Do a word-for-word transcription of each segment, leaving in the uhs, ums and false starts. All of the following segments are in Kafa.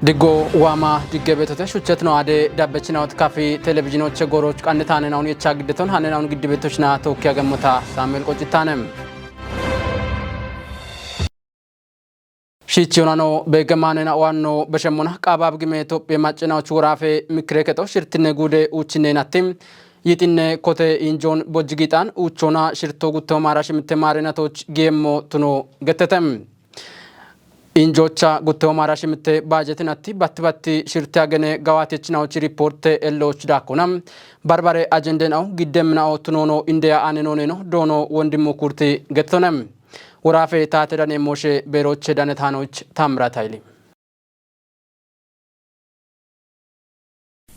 Diggo waama digge beetote shuchchetino aade dabbechinawot kafi televizhinoche gooroch qannitaanenawun yechaa giddeton hannenawun giddi beetochina tookki agemmota Saamu'eel Qoccittaane. Shiichi yonano beegge maanena waanno beshemmona qaabaab gime Itophiye maccinawoch woraafe mikkire kexo shirtinne guude uuchinne natti yixinne kote injoon bojji giixaan uuchoona shirto gutteho maara shimitte maareenatoch giyeemmo tuno gettete. Injoocha gutteho maara shimitte baajetinatti batti batti shirte agene gawaatechinawochi riippoorte ellooch daakkona. Barbare ajendenawo giddeminawo tunoono indeya aanenooneno doono wondimmu kurti gettitone. Woraafe taate dane mooshe beerooche dane taanoch Taamiraat Hayili.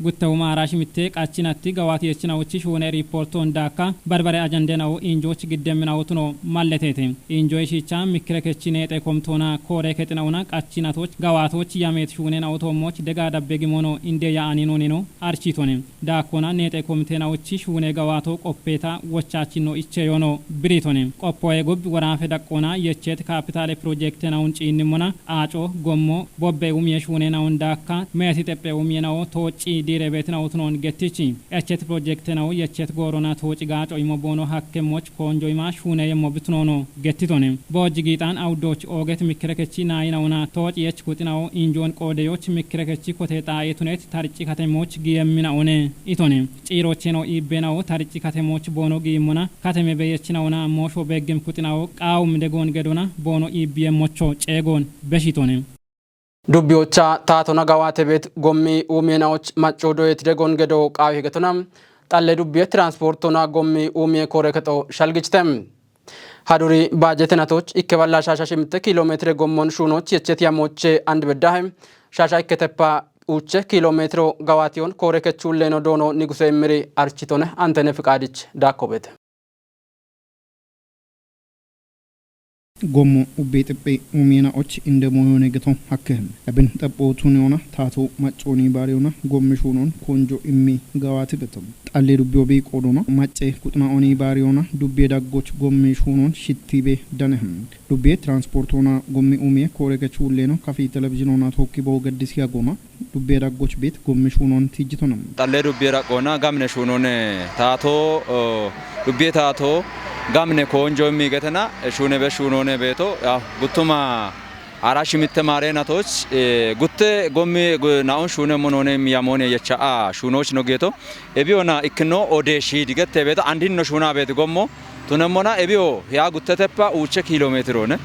Guttehu maara shimitte qachinatti gawaatiyechinawochi shuune riippoortoon daakka barbare ajandenawu injooch giddeminawu tuno malleteete. Injoo ishiicha mikkire kechi neexe komtoona koore kexinawuna qachinatoch gawaatooch yameet shuunenawu toommoch dega dabbe gimono indeya aaninooneno archiitone. Daakkona neexe komteenawochi shuune gawaato qoppeeta wochaachinno icheyoono biriitone. Qoppoye gobbi woraafe daqqoona yecheet kaapitaale pirojektenawun ciinnimmona aaco, gommo, bobbe umiye shuunenawun daakka meeti xephe umiyenawo toocci diire beetinawu tunoon gettichi. Echet pirojektenawu yechet goorona tooci gaaco imo boono hakkemmoch koonjo ima shuuneyemmo bitunoono gettitone. Boojji giixaan awuddooch ooget mikkire kechi naayinawuna tooci yech kuxinawo injoon qoodeyoch mikkire kechi kote xaaye tunet tarci katemmoch giyemminaone itone. Ciirocheno iibbenawo tarci katemmoch boono giimmona kateme beyechinawuna moosho beggem kuxinawo qaawum degoon gedona boono iibbiyemmocho ceegoon beshitone. Dubbiyocha taatona gawaate beet gommi uumiyenawoch macco doyet degoon gedo qaawi hegetona xalle dubbiye tiranspoortona gommi uumiye koore kexo shalgichite. Haduri baajetenatoch ikke balla shaasha shimitte kiilo meetire gommon shuunoch yechet yamooche and beddahe shaasha ikke teppa uuche kiilo meetiro gawaatiyon koore kechulleeno doono niguse immiri architone Antene Fiqaadich daakko beete. Gommo ubbe xephe umiyenawoch inde moyone geto hakke. Ebin xephootun yoona taato maccooni baariyona gomme shuunon konjo immi gawaati beto. Xalle dubbiyo bi qoodona macce kuxinaoni baariyona dubbiye daggoch gomme shuunon shittibe dane. Dubbiye tiranspoortoona gomme umiye koore kechulleeno kafi televizhinoona tookki boo gaddis yagoona. Dubbiye daggoch beet gomme shuunon tijjitona. Xalle dubbiye daqqoona gamne shuunoone taato, o, dubbiye taato gamne koonjo immi getena, e, shuune be shuunoone beeto, yaw, guttuma ara shimitte maareenatoch, e, gutte gommi gu-, naon shuune monoone immi yamoone yecha a shuunoch no geeto. Ebiyona ikkino ode shiidi gette beeto, andinno shuuna beeti gommo. Tunemmona ebiyo hiya gutteteppa uuche kiilo meetirone.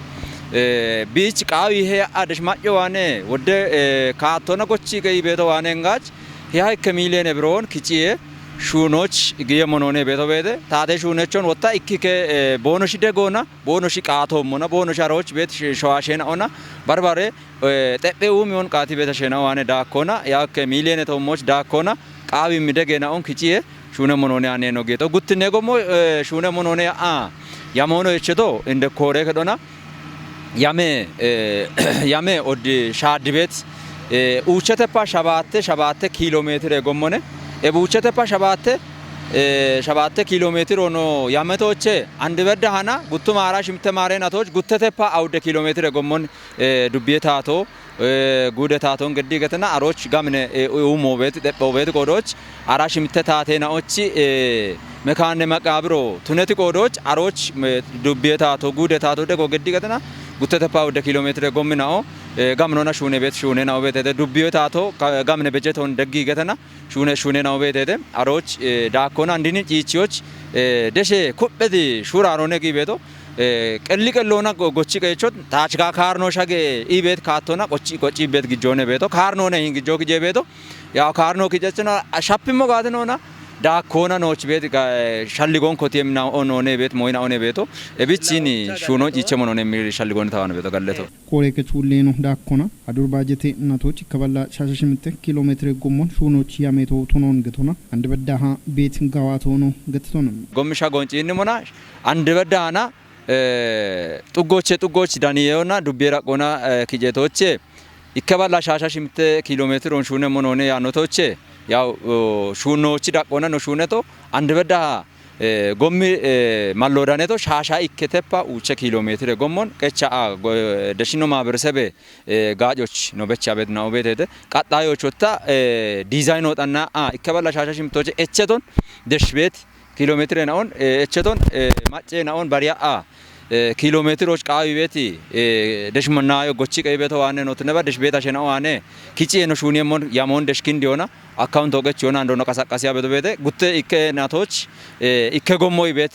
E, biich qaawi he addesh macco waane wodde, e, kaattona gochi geyi beeto waane ngaach hiya ikke miiliyeene biroon kiciye shuunoch giye monoone beeto beete. Taate shuunechon wotta ikkike, e, boono shi degoona, boono shi qaatoommona, boono shi arooch beet shi-, showaasheenaona, barbare, e, xephe uumiyon qaati beeta sheena waane daakkona, yakke miiliyeene toommoch daakkona, qaawi midegeenaon kiciye, shuune monoone ane no geeto. Guttinne gommo, e, shuune monoone a, yamoono echeto, inde koore kedhona, yame, e, yame oddi shaaddi beet, e, uucheteppa shabaatte, shabaatte kiilo meetire gommone, e, buucheteppa shabaatte, e, shabaatte kiilo meetiro no yametoche, andi bedda hana, guttuma ara shimte maareenatoch, gutteteppa awudde kiilo meetire gommon, e, dubbiye taato, e, guude taaton geddi getena, aroch gamne, e, uumo beet, xepho beet qoodoch, ara shimte taateenaochi, e, mekaanne maqaabiro tuneti qoodoch, aroch, me, dubbiye taato, guude taato dego geddi getena, gutteteppa awudde kiilo meetire gomminao, e, gamnona shuune beet, shuune nao beetete, dubbiye taato, ka-, gamne bejeton deggi getena, shuune, shuune nao beetete, aroch, e, daakkona andini ciichiyoch, e, deshe kupheti shuraarone gi beeto, e, qelli qelloona go-, gochi qeechot, taach ga kaarno shage i beet kaattona, qochi, qochi beet gijjoone beeto, kaarnone hin gijjo kije beeto, yaw kaarno kijechona, a, shappimmo gaatinona, daakkona nooch beet ga, e, shalligoon kotiyemna onone beet, moyna one beeto, e, bichini shuuno ciiche monone mi shalligoon tawana beeto galleto. Koore kechulleeno daakkona, adur baajete natoch kaballa shaasha shimte kiilo meetire gommon shuunoch yameto tunoon getona, andi beddaha beet gawaatoono getitona. Gommi shagoon ciinnimona, andi beddaana, e, xuggoche xuggoch daniyeyona, dubbiye daqqoona, e, kijetoche, ikke balla shaasha shimte kiilo meetiroon shuune monoone yaanotoche, yaw, o, shuunochi daqqoona no shuuneto, andi beddaha Gommi malloodaneto shaasha ikke teppa uuche kiilo meetire gommon qecha a deshino maaberesebe gaacoch no becha bet na'o beetete qaxxayoch wotta diizayno xanna a ikke balla shaasha shimtoche echeton desh beet kiilo meetire na'on echeton macce na'on bariya a kiilo meetiroch qaawi beeti deshmo nayo gochi qeyi beto waane no tuneba desh beet ashe na'o waane kici eno shuuniyemmon yamon desh kindi yona akkawunto qechi yona ndono qasaqasiya beto beete gutte ikke natoch ikke gommoy beet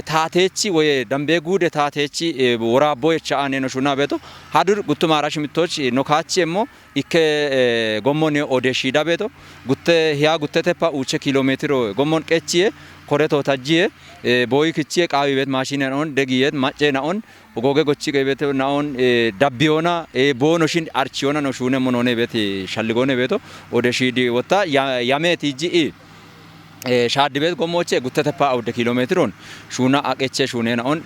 taateechi woye dambe guude taateechi woraabbo yecha aaneno shuna beto hadur guttumara shimitoch no kaachi emmo ikke gommone ode shiida beto gutte hiya gutte teppa uuche kiilo meetiro gommon qechiye koreto tajjiye booyi kichiye qaawi beet maashinen on degiyet macce na'on ogoge gochi qeyi beto na'on dabbiyona boono shin archiyona no shuunemmo none beet shalligone beto ode shiidi wotta yame tijji i shaaddi beet gommoche gutte teppa awudde kiilo meetiron shuuna aqeche shuune na'on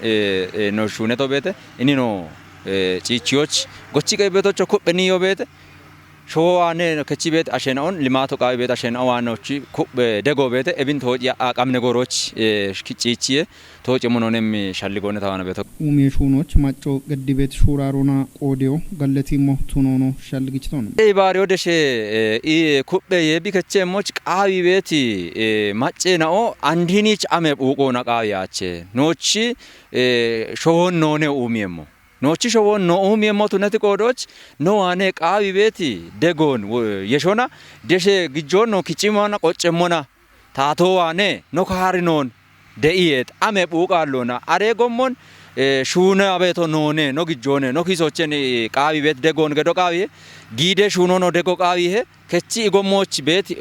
no shuuneto beete ini no ciichiyoch gochi qeyi betocho kupheniyo beete showo waane no kechi beet ashe na'on limato qaawi beet ashe na'o waanochi kuphe dego beete ebin tooci a qamne gooroch ciichiye tooci mononem shalligone tawana beto. Umiye shuunoch macco geddi beet shuurarona qoodeyo galletimmo tunono shalligichiton. Ibaariyo deshe i kuphe yebi keche emmoch qaawi beeti macce na'o andinich ame phuuqona qaawi ache noochi showon noone uumiyemmo noochi showon no uumiyemmo tuneti qoodoch no waane qaawi beeti degoon yeshona deshe gijjoon no kiccimona qoccemmona taato waane no kaari noon de'iyeet ame phuuqaallona are gommon shuune abeeto noone no gijjoone no kiisochen qaawi beet degoon gedo qaawiye giide shuuno no dego qaawihe kechi i gommoch beet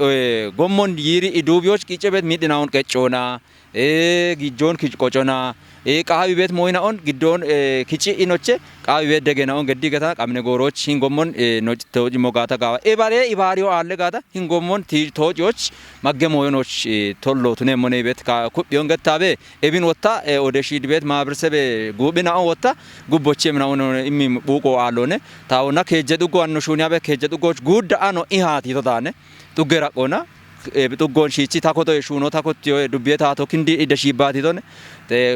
gommon yiiri i duubiyoch qiice beet midhinaun qeccona ee gijjoon kij qocona ee qaawi beet mooyina'on giddoon kici inoche qaawi beet degena'on geddi geta qamne gooroch hin gommon tooci mogaata gaawa e bare i baariyo aalle gaata hin gommon toociyoch magge mooyonoch tollo tuneemmone beet ka kuphiyon gettabe ebin wotta ode shiidi beet maaberesebe guuphina'on wotta gubbochi emina'on immi phuuqo aallone taawona keejje dhuggo anno shuuniyabe keejje dhuggoch guudda ano i haatito daane xugge raqqona xuggon shiichi takoto shuuno takottiyo dubbiye taato kindi ide shiibbaatitone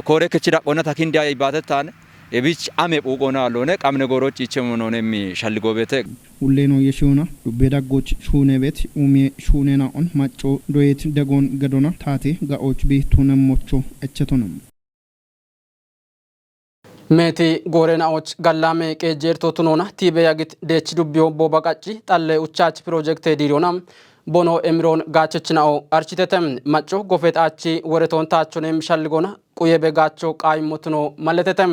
koore kechi daqqona ta kindi ayibbaatettaane ebich ame phuuqona loone qamne gooroch ichemo noonemmi shalligoobete. Ulleno yeshiona dubbe daggoch shuune beet umiye shuunena'on macco doyet degon gedona taate ga'och bi tunemmocho echetonam. Meeti goorenaoch gallaame qeejjeerto tunoona tiibe yagit deech dubbiyo booba qacci xalle uchaach pirojekte diiriyona bono emiroon gaachechina'o architete macco gofet aachi woretoon taachoneem shalligona quyebe gaacho qaayimmo tuno maletete.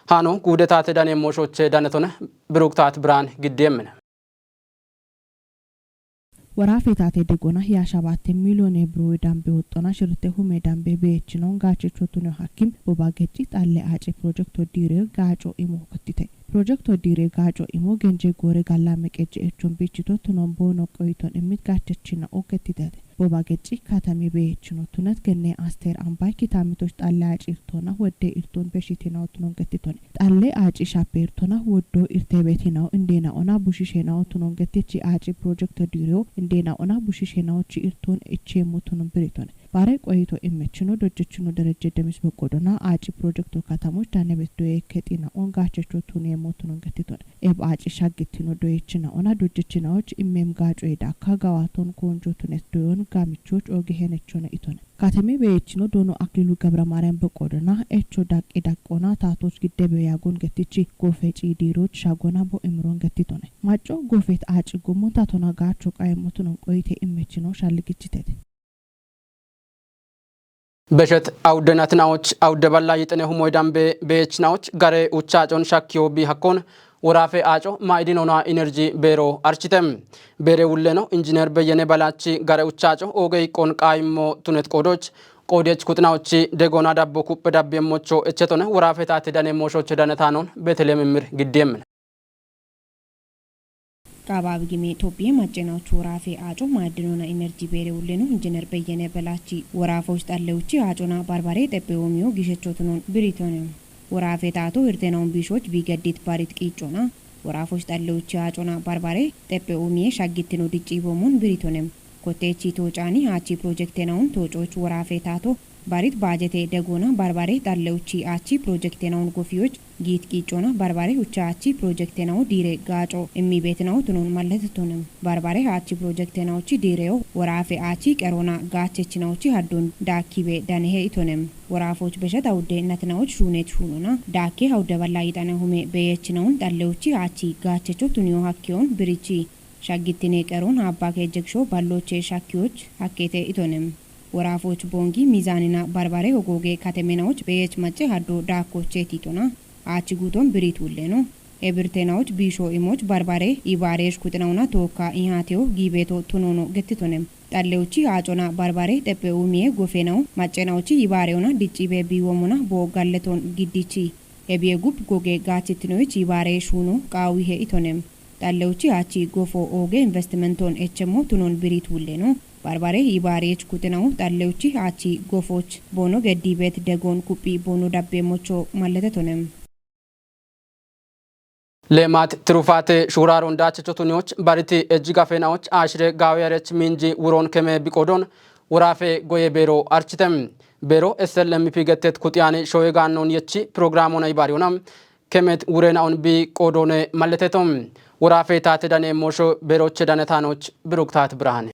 Haano guude taate daneemmo shooche danetone biruktaat biraan giddiemmine. Woraafe taate degona yaa shabaate miliyoone biroo dambe woxxona shirte hume dambe beechino gaachecho tuno hakkim boba gecci xalle aace pirojekto diire gaaco imo kottite. Pirojekto diire gaaco imo genje goore galla meqeje echon bichito tunon boono qoyiton immit gaachechina ogettitete. Boba gecci katami beechino tunet genne aster ambay kitamitoch xalle aace irtona wodde irton beshitinaw tunon gettitone. Xalle aaci shappe irtona woddo irtebeetinaw indeena'ona bushishenaw tunon gettichi aaci pirojekto diiriyo indeena'ona bushishenawchi irton icheemmo tunon biritone. Bare qoyito immechino dojjechino derejje demis beqqodona aaci pirojekto katamoch danebet doye kexina'on gaachecho tuneemmo tunon gettitone. Eb aaci shaggittino doyechina'ona dojjechinawoch immem gaacoye dakka gawaton koonjo tunet doyon gaamichoch ooge henechone itone. Katemi beechino doono Aklilu Gabra Maariyam beqqodona echo daqqi daqqona taatoch gidde beeyagon gettichi goofe ciidiiroch shagona bo imiron gettitone. Macco goofet aaci gummon tatona gaacho qaye motunon qoyite immechino shalligichitete. Beshet awudde natinaoch awudde balla yixine humoy dambe beechinaoch gare uchaacon shakkiyo bi hakkon woraafe aaco maa'idinona inerji beero archite. Beere wulleno injiner Beyyene Balachi gare uchaaco ooge iqqon qaayimmo tunet qoodoch qoodech kuxinaochi degona dabbo kuppe dabbiyemmocho echetone woraafe taate daneemmoshoche danetaanon Beteleem immir giddiemmine. Xaabaabi gime Itophiye maccenaochu woraafe aaco maaddinona inerji beere wulleno injiner Beyyene Balachi woraafoch xalleuchi aacona barbare xephe oomiyo gishechotunon biritonem. Woraafe taato irtenaun biishoch biigeddit barit qiiccona woraafoch xalleuchi aacona barbare xephe oomiye shaggittino dicci boomon biritonem. Kotteechi toocaani haachi pirojektenaun toococh woraafe taato Barit baajete degona barbare xalleochi achi projekte naun gofiyoch giit qiiccona barbare ucha achi projekte nau diire gaaco immi beete nau tunon malletetonem. Barbare achi projekte nauchi diireo woraafe achi qerona gaachechi nauchi haddon daakkibe danehe itonem. Woraafoch beshet awudde nati nauch shuunet shuunona daakke hawudde balla yixane hume beyechi naun xalleochi achi gaachecho tuniyo hakkiyon birichi shaggittine qeron abba keejjeksho balloche shakkiyoch hakkete itonem. Woraafoch boongi mizaanina barbare hogooge katemenawoch beyeech macce haddo daakkoche tiitona aachi guuton biriit wulleno. Ebirtenawoch biisho imoch barbare ibaareesh kuxinauna tookka ihaateyo giibeeto tunoono gettitonem. Xalleochi aacona barbare xephe uumiye gofenawo maccenawochi ibaareona diccibe biiwomona boo galleton giddichi. Ebiye gub goge gaachittinoyich ibaare shuuno qaawihe itonem. Xalleochi achi gofo ooge investimenton echemmo tunon biriit wulleno. Barbare ibaarech kuxinawu xalleochi achi gofoch boono geddibeet degon kuphi boono dabbemocho malletetonem. Leemaat tirufaate shuuraaron daachecho tuniyoch bariti ejji gafenawoch aashire gaawiyarech miinji wuron keme biqoodon woraafe goye beero architem. Beero S L M P gettet kuxiyaani shoye gaannon yechi pirogiraamona ibaariyona kemet wurena'on bi qoodone malletetom. Woraafe taate dane moosho beeroche danetaanoch biruktaat birahane.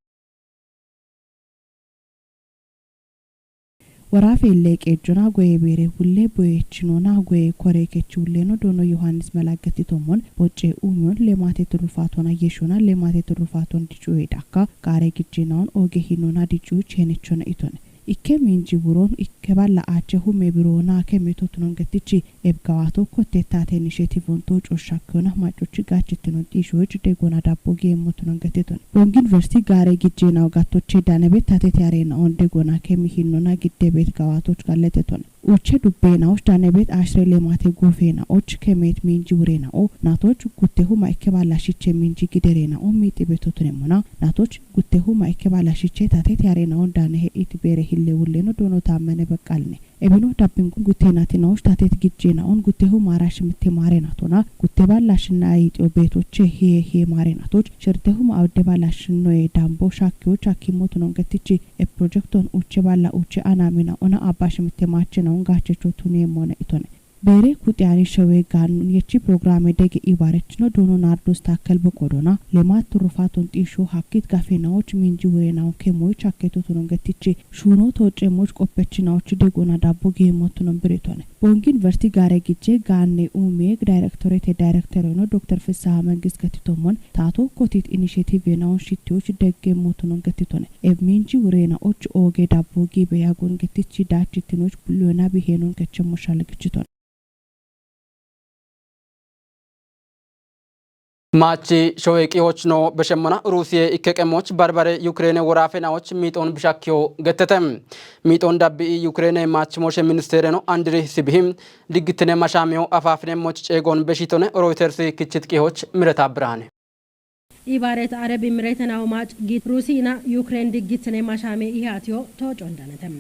Woraafe ille qeejjona goye beere wulle boyechinona goye kore kechi wulleno doono Yohaannis Melaggetti tommon bocce uumiyon leemaate turrufaatona yeshona leemaate turrufaaton dicuye dhakka qaare gijjeenaon ooge hinona dicuuch henechona itone. Ikke miinji wuron ikke balla aache hume biroona keme totunon gettichi ebgawaato kottettaaten ishetivonto coshshakkiyona maccochi gaachittinon xiishoyich degona dabbo geemmotunon gettiton. Bongi University gaare gijjeenawo gattoche danebe tateti areenaon degona kemi hinnona giddebeet gawaatoch galleteton. Uche dubbeenawoch danebet ashre leemaate goofeenawoch kemeet miinji wureenawo naatoch guttehuma ikke balla shiche miinji gidereenawo miixibe totunemona naatoch guttehuma ikke balla shiche tateti areenaon danehe it beere hille wulleno doono taammene beqqalne. Ebino dabbingun gutteenatinawoch tatet gijjeenaon guttehuma arash mitte maareenatona gutte balla shinna ayixiyo beetoche hiye hiye maareenatoch shirtehuma awudde balla shinnoye dambo shakkiyoch hakkimmotunon gettichi e projekton uche balla uche anamina ona abba shimitte maachinaun gaachecho tuneemmone itone. Beere kuxiyani shewe gaannun yechi pirogiraame dege ibaarechino doono Naardos Taakkel boqodona leemaat turrufaaton xiisho hakkit gafeenawoch miinji wureenawo kemoyich hakketo tunon gettichi shuuno toocemoch qoppechinawoch degona dabbo geemmotunon biritone. Bongi University gaare gijje gaanne uumiye daayirektorete daayirektereno Dokter Fissaha Mengis gettitommon taato kotit inishetivenawon shittiyoch deggeemmotunon gettitone. Eb miinji wureenawoch ooge dabbo giibe yagon gettichi daachittinoch bulloyona biheenon kechemmo shalgichiton. Maachi showe qiyoch no beshemmona Ruusiye ikke qemoch barbare Yukireene woraafenawoch miixon bishakkiyo gettete. Miixon dabbi'i Yukireene maachimooshe ministeereno Andiri Sibihi diggittine mashaamiyo afaafinemmoch ceegon beshitone Reuters kichit qiyoch Mireta Birhaane. Ibaaret Areb Imireetenawo maac giit Ruusiina Yukireene diggittine mashaame ihaatiyo toocoon danete.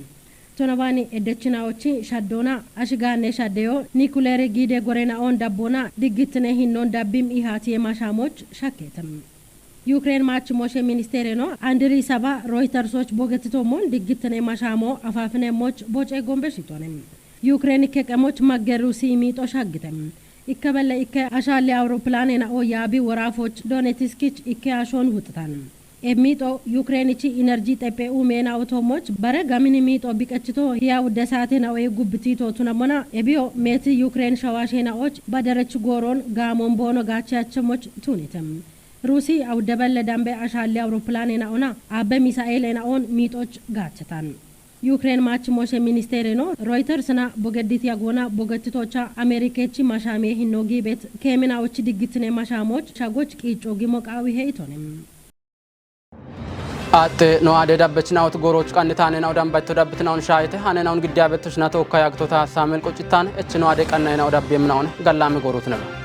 Tonabaani eddechinawochi shaddoona ashigaanne shaddeyo nikuleere giide gorenaoon dabboona diggittine hinnoon dabbim ihaatiye mashaamoch shakkeetem. Yukireene maachimooshe ministeereno Andiri Saba Reutersoch bogettitommon diggittine mashaamoo afaafinemmoch boce gombeshitonem. Yukireene ikke qemoch magge Ruusi miixo shaggitem. Ikke belle ikke ashaalle awuropilaaneena'o yaabi woraafoch Donetiskich ikke ashoon huxitan. Eb miixo Yukireenichi inerji xephe uumeena'o toommoch bare gamini miixo biqechito hiya wudde saateena'oye gubbitiito tunammona ebiyo meeti Yukireen shawaasheena'och baderech gooroon gaamoon boono gaacheyachemoch tuunitem. Ruusi awudde belle dambe ashaalle awuropilaaneena'ona abbe misa'eeleena'oon miixoch gaachetan. Yukireen maachimooshe ministeereno Reutersina bogeddit yagoona bogettitocha Ameerikechi mashaamiye hinno giibet keeminawochi diggittine mashaamoch shagoch qiicco gimo qaawihe itonem. Aatte no aade dabbechinawot gooroch qannitaanena'o dambayto dabbitinaon shaayete hanena'on giddiyaabettochina tookka yaagitota Saamel Qoccittaan echino aade qannayena'o dabbiyeminaon gallaame goorut neba.